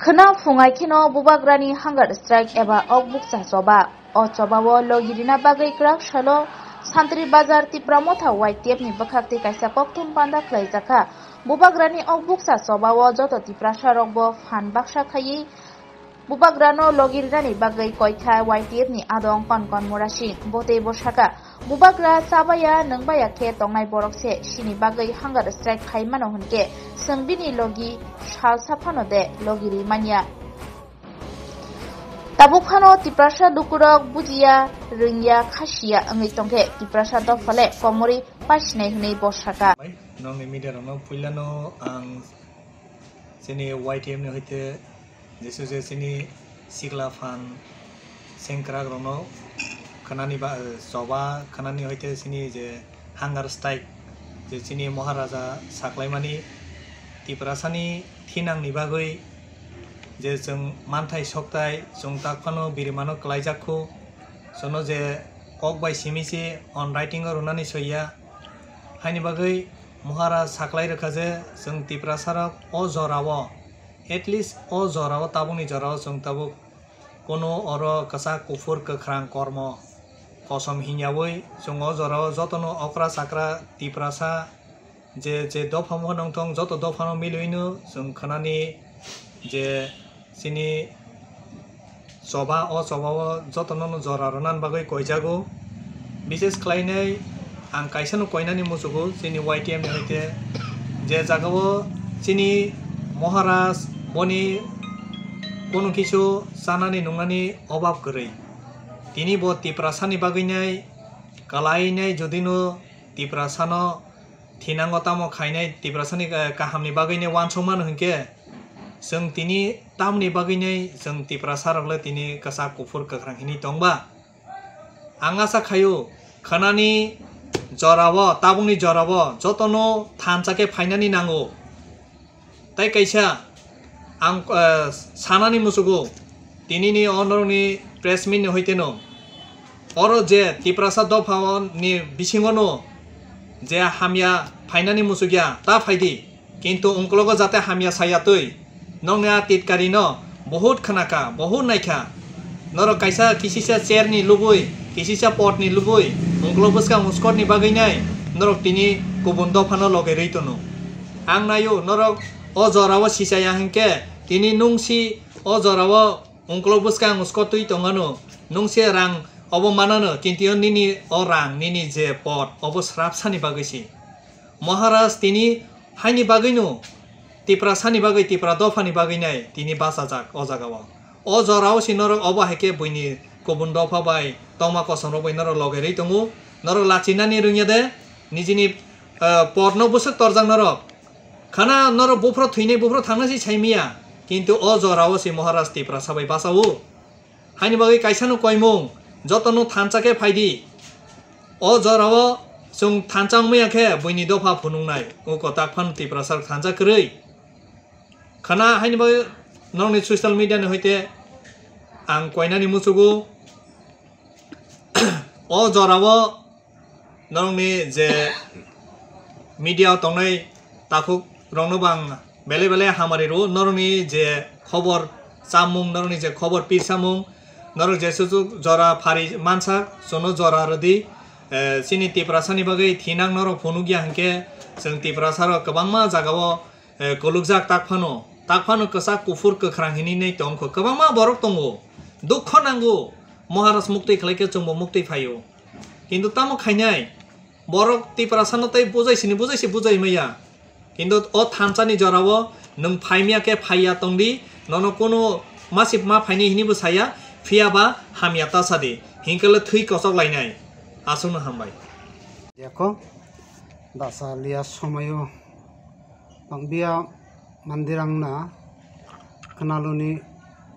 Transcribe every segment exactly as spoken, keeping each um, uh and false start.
Khwna phungai kheno bubagrani hunger strike eba ok bukcha choba. O choba o logi rina bagwi kwrak salo Santri Bazar Tipra Motha Y T F ni bwkhak tei kaisa kokthum panda khlaijakha. Bubagrani ok bukcha choba o joto Tiprasa rok bo phan baksa khaiwi bubagrano logi rinani bagwi koitha Y T F ni adong Konkon Murasing. Bo tei bo saka, bubagra chabaya nwngbaya khe tongnai borok se, sini bagwi hunger strike khai mano hwnkhe, chwng bini logi salsa phano de logi ri manya. Tabuk phano Tiprasa lukurok bujiya, rwngya, khasiya wngwi tongkhe Tiprasa dophale komorwi pasinai hwnwi bo saka. Nongni media rokno puilano ang chini Y T F ni hoite jesu je chini sikla phan sengkrak rokno khnani ba choba khnani hoite chini je hunger strike je chini Maharaja saklaimani Tiprasani thinangni bagwi je chwng manthai soktai chwng tak phano birimano kwlaijak khu, chwngno je kok bai simi se on writing o rwnani soiya. Haini bagwi Maharaj saklai rwkha je chwng Tiprasarok o jorao, at least o jorao, tabukni jorao chwng tabuk kono oro kwchak kuphur kwkhrang kormo kosom hinyaui chwng o jorao jotono okra chakra Tiprasa je, je dophano nongthong, joto dophano milwino chwng khnani je chini choba, o choba o jotono no jora rwna bagwi koijago. Bishes khlainai ang kaisa no koinani muchugo chini Y T F ni hoite, je jagao chini Maharaj boni kono kisu chanani nungnani obab kwrwi. Tini bo Tiprasani bagwinai, kalainai jodino Tiprasano thinango tamo khainai Tiprasani, eh, kahamni bagwinai uansukmano hinkhe, chwng tini tamni bagwinai chwng Tiprasarokle tini kwchak kuphur kwkhrang hinwi tongba? Ang asa khaio, khanani jorao, tabukni jorao jotono thansa khe phainani nango. Tai kaisa ang, eh, sanani musugo, tinini o norokni press meet ni hoiteno oro je Tiprasa dopha ni bisingono je hamya phainani musukya ta phaidi, kintu ungkologo jate hamya saya twi nongni a titkarino bohut khnakha, bohut naikha. Norok kaisa kisisa chair ni lubui, kisisa pot ni lubui, ungkolog bwskang uskor ni bagwi nai norok tini kubun dophano loge rwi tono. Ang naio norok o jorao sisaya hinkhe tini nungsi o jorao ungkolog bwskang uskor twi tongano, nungsi rang obo manano, kintu nini o rang, nini je pot obo srapsani bagwi si. Maharaj tini haini bagwino Tiprasani bagwi, Tipra dophani bagwi nai tini bachajak o jagao. O jorao si norok obo hai khe buini kubun dopha bai tongma kosom rok bai norok loge rwi tongo. Norok lachinani rwngya de nijini, eh, potno bwswk torjak norok. Khana norok buphro thwinai buphro thangna si sai miya. Kintu o jorao si Maharaj Tiprasa bai bachao. Haini bagwi kaisano koimung, jotono thansa khe phaidi. O jorao chwng thansa wngmaya khe buini dopha phunuknai, o kotak phano Tiprasa thansa kwrwi. Khana haini bagwi norokni social media ni hoite ang koinani muchugo. O jorao norokni je media o tongnai takhuk rokno bo ang belai belai hamari rwo. Norokni je khobor chamung, norokni je khobor pirsamung, norok je suchuk jora phari mansa, chwngno jora rwdi. Eh, chini Tiprasani bagwi thinang norok phunukya hinkhe chwng Tiprasarok kwbangma jagao, eh, kolokjak tak phano, tak phano kwchak kuphur kwkhrang hinwi nai tongkho. Kwbangma borok tongo, dukho nango, Maharaj muktwi khlaikhe chwngbo muktwi phaio. Kintu tamo khainai, borok Tiprasano tei bujai sini bujai si bujai maya. Kintu o thansani jorao nwng phaimya khe phaiya tongdi, nono kunu masip ma phaini hinibo saya, phiyaba hamya ta sadi, hinkele thwi kochok lainai. Aswkno hambai. Yako, dasa liya somayo. Pangbiya mandirangna khnaloni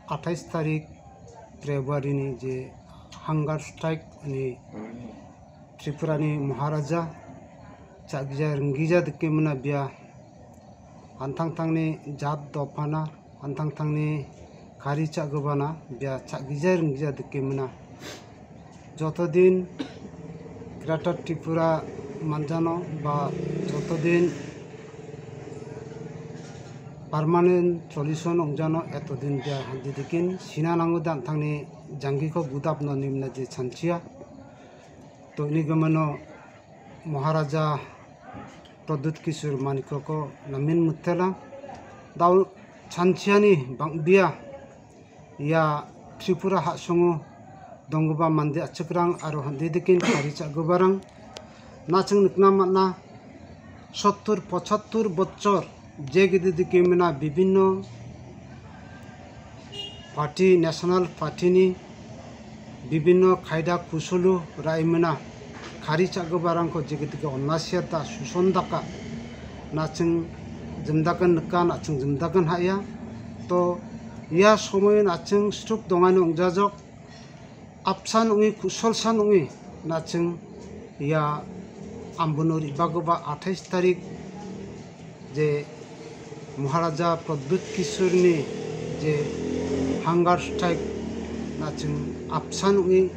athais tarik February ni je hunger strike ni Tripura ni Maharaja chagija ringgija dikemna biya anthang thangni jat dophana anthang thangni khari chagubana biya chagija ringgija dikemna. Jotodin Greater Tripura manjano ba jotodin Permanent solution wngjano etodin dia didikin sina nango dan thangni janggi kho gudap no nimna je chanchia. To ini gomano Maharaja Pradyut Kishore Manikya ko namin muttela dau chanchiani bangbiya ya Tripura hasongo dongba mande achikrang aro hande dikin kari chagobarang nachung nikna mana sottur pochattur bochor je gidi dikimina bibinno party, national party ni bibinno khaida kusulu raimana khari chagobarang ko jigitike onnasiya ta suson daka nachung jemdakan neka nachung jemdakan haya. To ya somoy nachung stuk dongani ongjajok apsan ongwi kusolsan ongwi nachung ya ambono ribago ba athais tarik je Maharaja Pradyut Kishoreni je hunger strike nachung apsan ongwi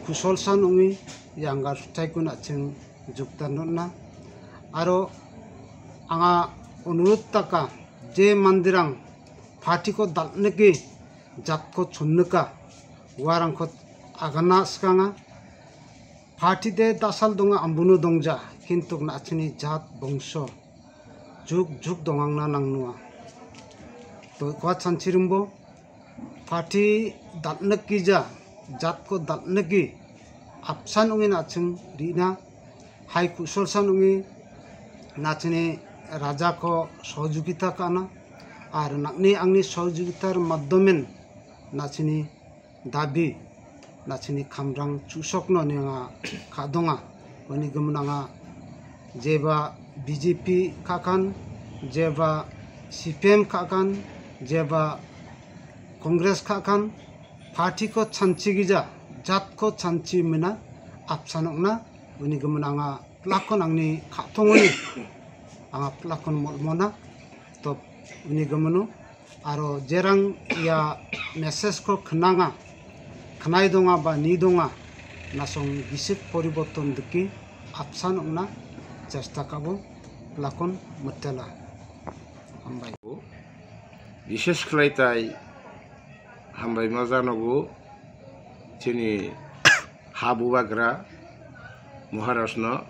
kusolsan ongwi ya hunger strike ko nachung jukta nonna. Aro anga onurot taka je mandirang party ko dalneki jat ko chonneka warang ko agana skanga. Party de dasal donga ambuno dongja, kintu nachini jat bongso juk juk dongangna nangnua. To kwa chanchirimbo party dalneki ja, jat ko dalneki apsan ongwi nachung rina, hai kusolsan ongwi nachini raja ko sohojogita kana, ar nangni angni sohojogitar maddomen nachini dabi nachini khamrang chusokno ni anga kha donga. Oni gumnanga jeba B J P khakan, jeba C P M khakan, jeba Congress khakan, party ko chanchi gija, jat ko chanchi mina apsanokna oni gumnanga plakon angni khathongoni anga plakon molmona. To oni gumno aro jerang ya message ko khnanga, khnai donga ba ni donga, nasong bisik poriborton diki apsan ongna chesta kabo lakon mutela. Hambai. Bishesh khlai tai hambai ma janogo chini ha bubagra Maharajno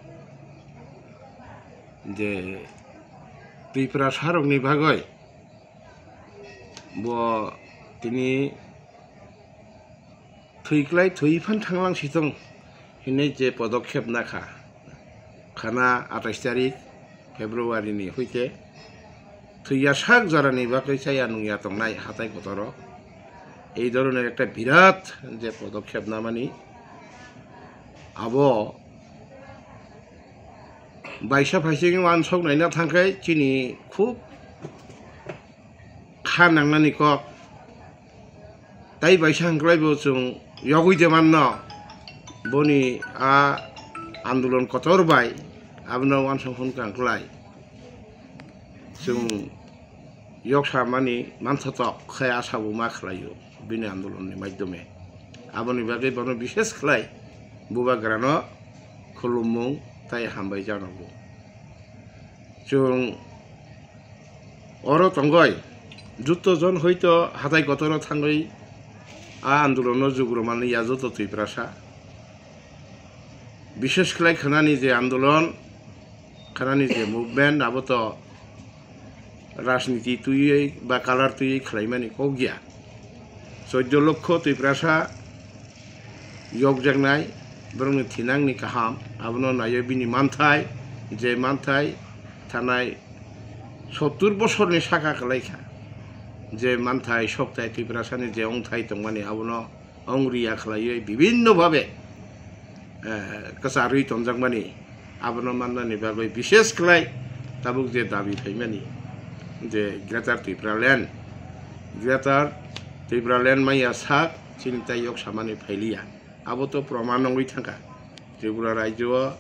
je Tripura sarokni bagoi bo tini thwi klai thwi phan thanglang sitong hinwi je podokhep nakha khana atais tarik February ni hoite thwiya sak jorani bagwi chaya nungya tongnai hatai kotoro ei dhoroner ekta birat je podokhep namani abo baisa phaising wansok naina thangkhai chini khub kha nangnani kok. Tai baisa hwnklai bo chwng yogwi de manno boni a andolon kotor bai abono wansong hwn kang klai. Chwng yoksa mani manthotok khe asa bo ma khlaio bini andolonni maidhyome. Aboni bagwi bono bishesh khlai bubagrano khulumung tai hambai janogo. Chwng oro tongoi, jutto jon hoito hatai kotoro thangwi a andolono jugrumani ya joto Twiprasa. Bishesh khlai khanani je andolon, khanani je movement, abo to rajniti twiwi ba color twiwi khlaimani kok ya. Choddo lokho Twiprasa yokjaknai, borokni thinangni kaham, abono naiwi bini manthai, je manthai thanai sottur bosorni saka kwlaikha, je manthai sokthai Twiprasani je wngthai tongmani, abono wngriya khlaiwi bibinno bhabe, eh, kwcharwi tonjakmani, abono mannani bagwi bishesh khlai tabuk je dabi phaimani je Greater Tipraland, Greater Tipraland maya sak chini tai yok samani phailiya. Abo to proman wngwi thangkha. Tripura rajyo o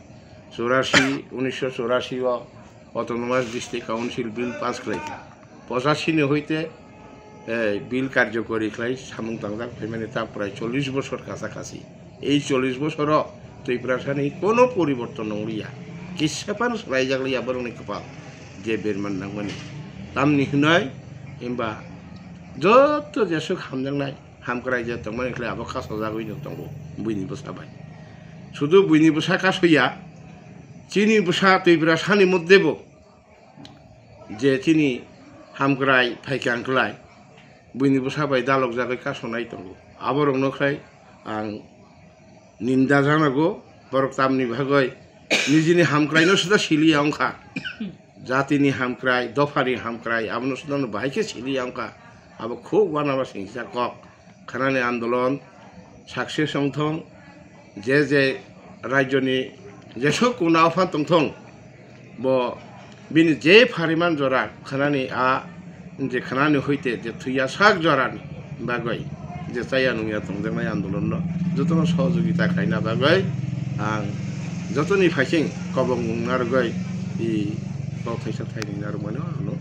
churashi, unisho churashi o Autonomous District Council Bill pass khlaikha. Pochashi ni hoite, eh, bill karjokori khlai samung tangjak phaimani ta prai chollish bosor kacha kachi. Ei chollish bosoro Twiprasani kono poriborton wngliya. Kisa phano swlaijakliya borokni kwpal je berman nangmani. tamni hwnwi himba joto jesuk hamjaknai hamkrai je tongmani khlai abo kasojagwino tongo buini bwsa bai. Sudu buini bwsa kasoya, chini bwsa Tiprasani moddhebo je chini hamkrai phaikha wngklai, buini bwsa bai dalokjagwi kasonai tongo. Aborokno khlai ang ninda janago, borok tamni bagwi nijini hamkraino sida siliya wngkha. Jatini hamkrai, dophani hamkrai, abono sida no bahai khe siliya wngkha. Abo khub uanama singsa kok. Khanani andolon success wngthong, je je rajyoni jesuk kuna ophan tongthong, bo bini je phariman jora khanani a je khanani hoite je thuya sak jorani bagwi je chaya nungya tongjaknai andolonno jotono sohojogita khlaina bagwi ang jotoni phaising kobong narwgwi i kok thaisa thaini narwkmano ano